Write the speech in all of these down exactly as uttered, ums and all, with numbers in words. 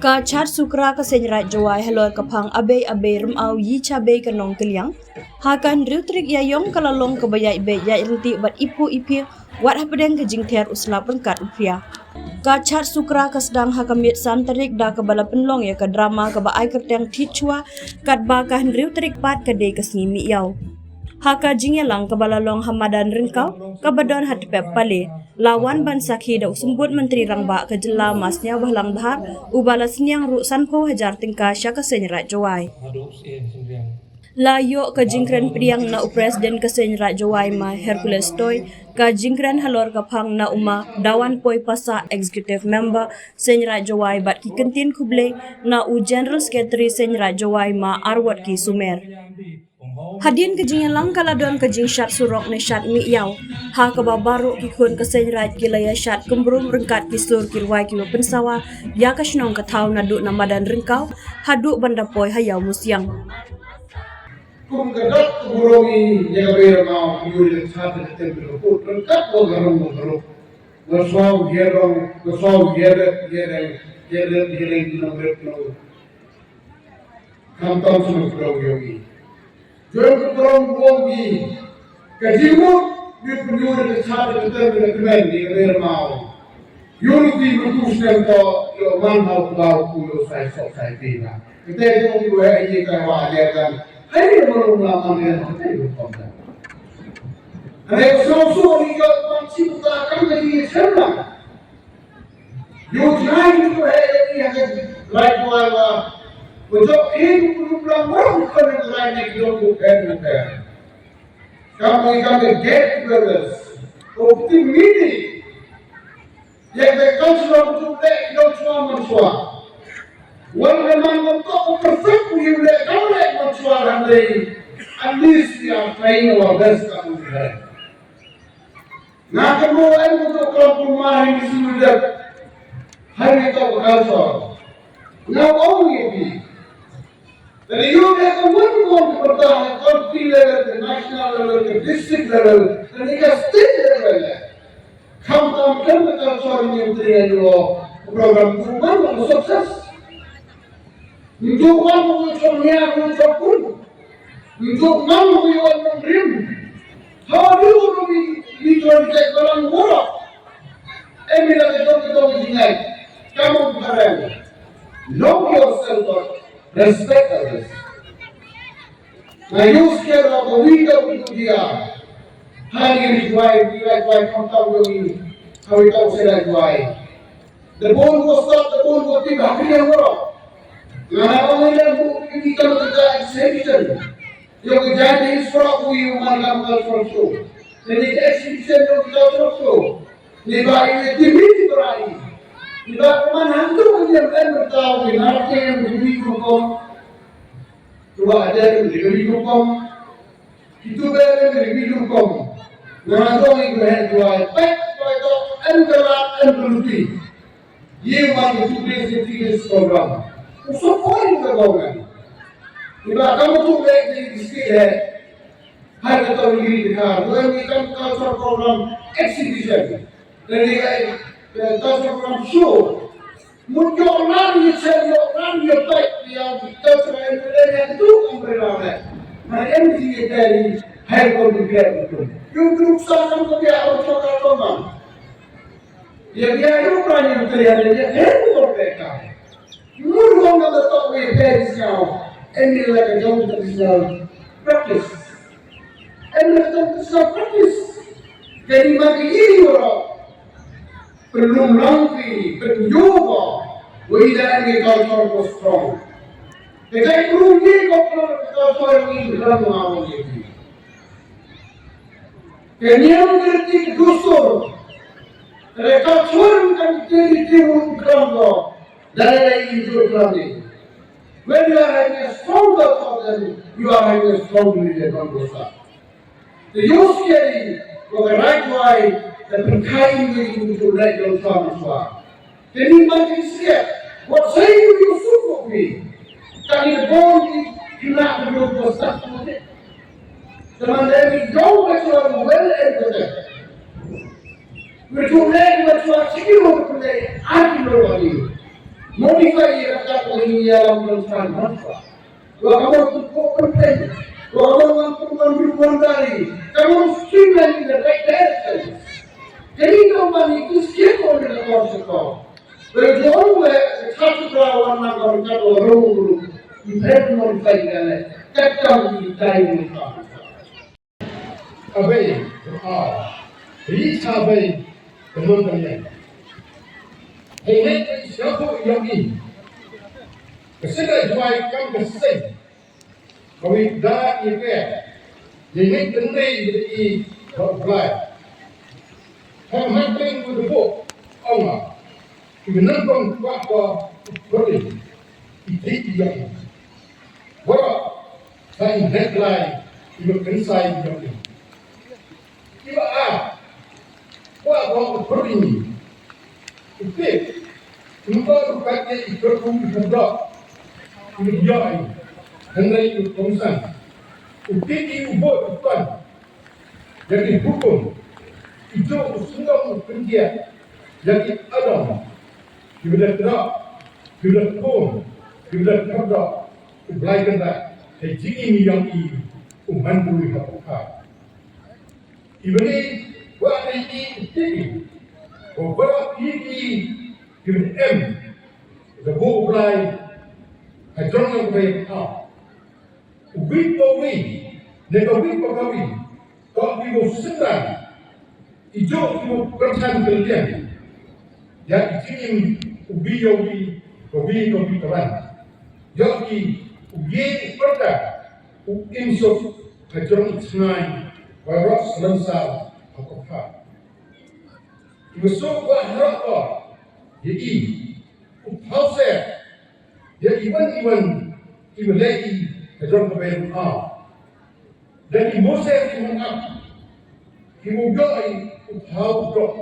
Ka Chad Sukra ka Seiñ Raij Jowai halor ka phang Abei Abei Rem Au Yi Cha Bei ka Nongkylliang, ha ka hynriew tarik Ïaïong ka la long kaba ïaid beit ïaid ryntih bad ipuh iphiah wat hapdeng ka jingther u slap ryngkat u phria. Ka Chad Sukra ka sdang ha ka miet san tarik da kaba la pynlong ïa ka drama kaba ai kyrteng Thied Shuwa, katba ka hynriew tarik pat ka dei ka sngi Mih Ïaw. Ha ka jingïalang kaba la long ha madan Ryngkaw kaba don ha Tpep Pale, la wan ban sakhi da u Symbud Myntri Rangbah ka jylla Ma Sniawbhalang Dhar, uba la synñiang ruh sanphew hajar tyngka sha ka Seiñ Raij Jowai. La ïoh ka jingkren pdiang na u President ka Seiñ Raij Jowai Ma Hercules Toi, ka jingkren halor ka phang na u Ma Dawanpoi Passah, Executive Member Seiñ Raij Jowai, bad ki kyntien khublei na u General Secretary Seiñ Raij Jowai Ma Arwotki Sumer. Hadien ka jingïalang ka la don ka jingshad surok ne shad Mih Ïaw, ha kaba baroh ki khun ka Seiñ Raij ki la ïa shad kymbrum ryngkat ki sur ki rwai kiba pynsawa ïa ka shnong ka thaw naduh na madan Ryngkaw haduh ban da poi ha Ïaw Musiang. Kum ka dak ka burom ïa ka Bei Rem Au, ïa ka chad ka tem ka put ryngkat wa ka rong wa ka rong. Wa swaw ïa rong, wa swaw ïa rep, ïa reng, ïa rep, ïa reng, ïa reng, ïa reng. Khamtam sngewthuh ïa ngi. Jong ka burom burom ngi. Ka jingmut, ïa ka pynïoh ïa ka chad ïa ka ter ïa ka kmen ïa ka Bei Rem Au. Ïa u ruti mynta u snem to, ïa u man ha u kbaw u ïa u sai sok sai phi na. Ka te jong u ïa ka wa ïa kan. Hai ïa ma u na man ïa ka te ïa u kom ta. Ane ka sngewthuh ïa ka pan chi u ta kam ka jingïa chen na. Yu jngai ni ko he ni ha ka rai ko ai wa. Ko jok he ni ko lu plang wa ko ni ko rai ni ko ko he ni ko. Kam ni kam ni get together. Ko puti mini. Ye ka culture ko tu le ko chwa man chwa. Wan le man ko ko perfect ko yu le ko le man chwa han dei. At least we are trying our best kam ni. Nga kynmaw em ko to klam kumar hi ki sulu dep. Hai ni to ka culture. Nga ong ïa phi. Tadi yu dei ka wan wan ka pyrta ha country level, ka national level, ka district level, tadi ka state level. Kham tam kan ka culture ni yu tri yu program kumar ka success. Njuk wan njuk chong nia njuk chong pun. Njuk man njuk wan njuk rim. How do you know we, we don't get balang wara? Emi la ke dong ke dong jingai. Come on, parent. Know yourself, but respect others. Now you scared of the weak of the dia. Hani ri juai, ri juai, juai, come down to me. How we talk, say that juai. The bone was stop, the bone was big, how can you work? Ngana ko ngi lam bu ki ki kam ka exhibition. Yo ki jani is for ku yu man kam cultural show. Then the exhibition yo ki cultural show. Ni ba i ki mi ki brai. Ni ba man han tu ni em em ta ni na ke em ni ko. Tu ba ada ni ni ko. Kitu bere ni bidu kom. Nana to ni ko he tuai. Pek tuai to en kala en peluti. Ye ma kitu bere se tibis program. Uso koi ni ka government. Iba kamu tu bere ni district he. Hai ka to ni di ka. Tuai ni kan cultural program exhibition. Dan ni ka cultural program show. Mut ïoh ran ïa chen, ïoh ran ïa peit ïa ka culture ïa ka tu umbrella ne. Mar em ti ïa ka ri hai ko ni pia ko tu. Yu group sa kan ko pia ko chok ka ko man. Ïa ïa yu ran ïa tu ïa ïa hai ko ko pia ka. Mut ko na ka to ïa ka ri sa. Em ni la ka jong traditional practice. Em ni la ka jong traditional practice. Ka ni ma ki ïa yu ro. Pynlong lang phi, pynïoh ko, wei da ngi culture ko strong. Te kai pynlong ngi ko pynlong culture ngi ram ma ngi phi. Ke niam ke ti dustur. Te culture kan ti ti ti ru kram ko. Da le i ju kram ni. When you are having a strong culture, then you are having a strong religion, don't go. Te ïohsngew ïa ka Raij Jowai te pynkhie ïa ki tu leh jong shuwa ma shuwa. Te ni man ki siat wat sei ïoh suk ko phi. Ka ni bor ki khynnah ki briew ko sah ko te. Te man dei ni jong ka shuwa wel en ko te. Wi tu leh ma shuwa chi kilo ko te ar kilo ko ni. Modify ïa ka kat ka ïing ïalam jong ka modify. Wa ka mut tu ko pynthei. Wa ka mut wan pynwan ruh wan dari. Ka mut streamline in the right direction. Kani ka man ïa ki state ko ne ka kor state ko. Pero jong le ka kat ka wan na ka kat ka ruh ruh. Ïa ka modify ka le. Kat ka ïa ka ïa ka. Ka bei, ah, ri cha bei, ka mon ka liang. Hei hei ka sngewthuh ïong i. Ka sdang Jowai kam ka seng. Ka wei da i ke. Hei hei ka ndei i ba u Blai. Hei hei ka ndei i ba u Blai. Ong nga. Ki ba nang kong kwah ko i pyrdi. I ti i ïong i. Waroh. Sa i heh Blai, i ba kynsai i ïong i. I ba ar, kwah ko u pyrdi i. U tip, kumba u kat ïa i kyrkhu i kyrdoh, i ba ïoh i. Hynrei u kongsan. U tip i u bud u pan. Ïa ki hukum, i jong u sngewthuh u pynjia, ïa ki adong, ki ba da kyrdoh, ki ba da khum, ki ba da kyrdoh, U Blai kynrad, hei jingim ïong i, u man bru ha u kha. I ba ni, wa dei i, i tip i, wa ba i i, i ba em, da buh U Blai, ha jong ïong ka bei ha. U wei pa u wei, ne ka wei pa ka wei, Toh ki ba u synran, i jong ki ba u kyrchan kylliang. Ïa i jingim u wi ïa u wi, ka wi ka wi ka wan. Ïa i u ye u pyrta, u im suk, ka jong i chngai, baroh slem sar, ha ka pha. I ba suk ba harap ko, ïa i, u thaw ser, ïa i wan i wan, i ba leh i, ka jong ka bei u aw. Da ki Moses ki mong ap, ki mong ïoh i u thaw u doh.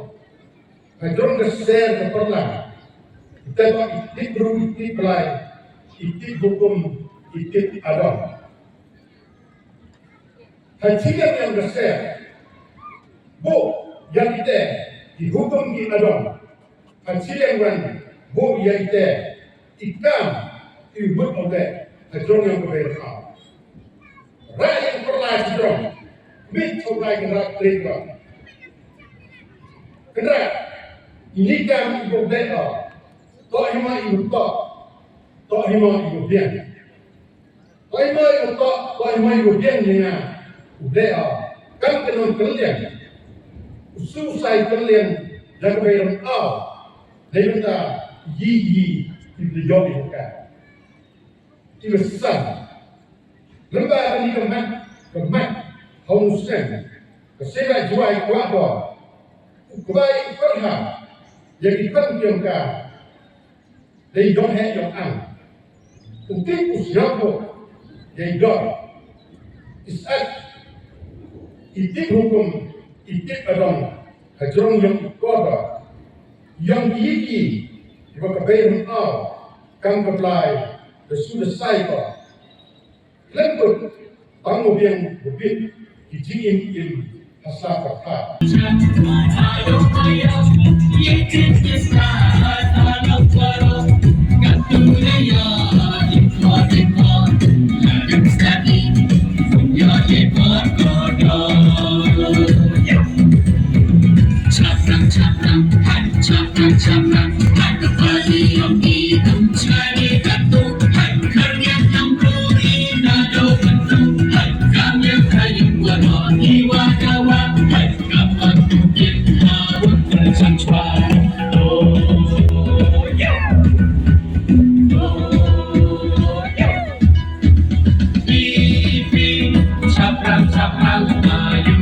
Ka jong ka ser ka pyrla. Te ba i tip bru i tip Blai, i tip hukum, i tip adong. Ha chiliang ïa ka ser, buh ïa kite, ki hukum ki adong. Ha chiliang wan, buh ïa ite, i kam, i mut ong te, ha jong ïa ka bei rkham. Ra ïa ka pyrla chi jong, mit chong rai ka rak trei ka. Kynrad, ini kam i buh dei ka, toh hima i buh toh, toh hima i buh biang. Toh hima i buh toh, toh hima i buh biang ïa nga. U dei o. Kam ka nong kylliang. U su sai kylliang, da ka bei rong o. Dei bynta, yi yi, i bynta ïoh i buh ka. I buh san. Lymba ka ni ka mat, ka mat, ha u snem. Ka sera Jowai kwah ko. U kwai pyrha, ïa ki pyrthei ka. Dei dong heh dong ang. U tip u sngewthuh. Dei dong. Is at. I tip hukum. I tip adong. Ha jrong ïong i kordor. Ïong i ki. Kiba ka bei rong aw. Kam ka Blai. Da su da sai ko. Lem kut, tang mo biang mo bit, ki jingim im, ha sla pyrkhat. Chaprang, chaprang, hai, chaprang, chaprang, hai, ka padi ong i tung chai ni ka tu, hai, kar yang yang tu i na do kan tu, hai, kam yang ka yung wa no i wa ka wa, hai, ka pa tu kit ha wa kan chan chwa. Oh, yeah. Oh, yeah. Pip, pip, chaprang, chaprang, ayu.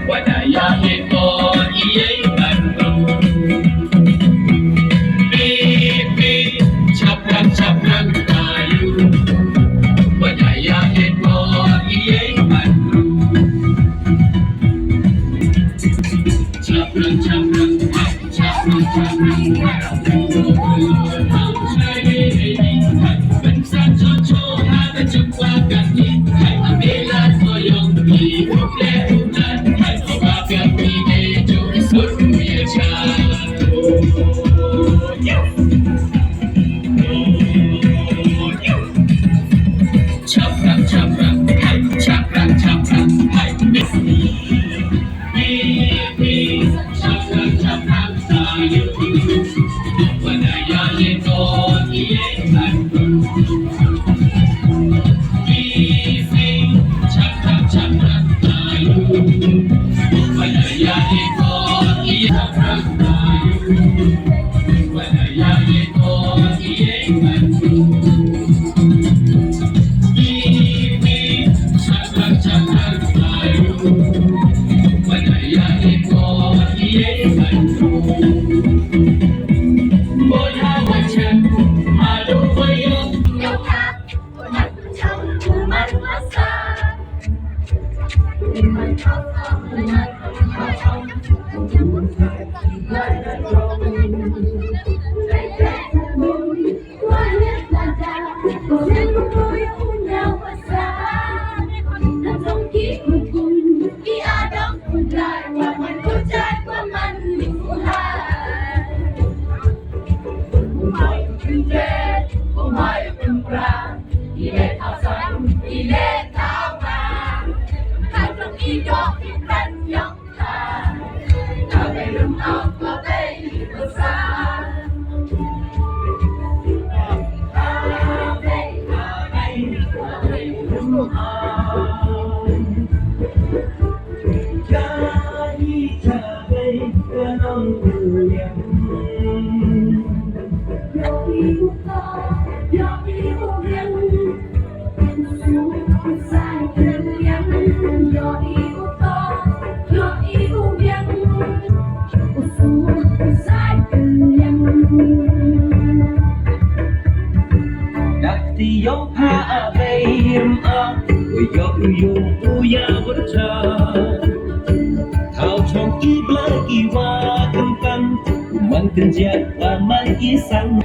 Wat aya heh ko, ïa i ban tu. Pip, pip, chaprang, chaprang, ayu. Wat aya heh ko, ïa i ban tu. Chaprang, chaprang, Dak ti yong pha a bei rim a, u yo u yo u ya bercha. Thau chong i blai i wa kan kan, u man kan jia wa man i sang.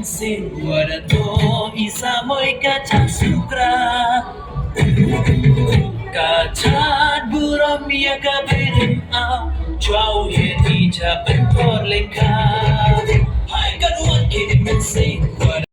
Sing wada to isa moi ka chak sukra. Ka chat burom ïa ka bedim au. Chau ïa i cha ben por lengka. Hai ka duan ki di men sing wada.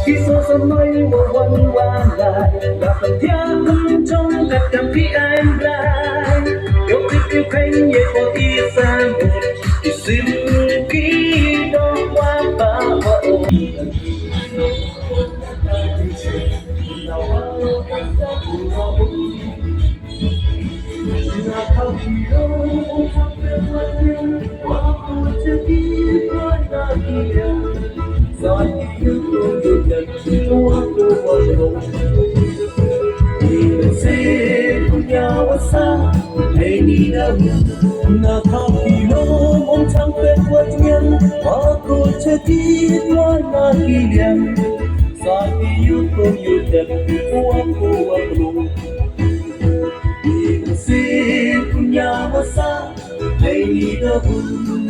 Ki sngewsih mai wa wan wa lai, ba pyndiah pynjong ka kam ki aiñ Blai. Yow kit ki kheiñ ye ko ki san, ki sim ki dong wa ba wa o. Na ka ki lum um chang pek wat ngian, wa ko chati wa na ki liang. Sa ki yu ko yu tep wa ko wa lum. Ni si punya wa sa, hei ni da hun.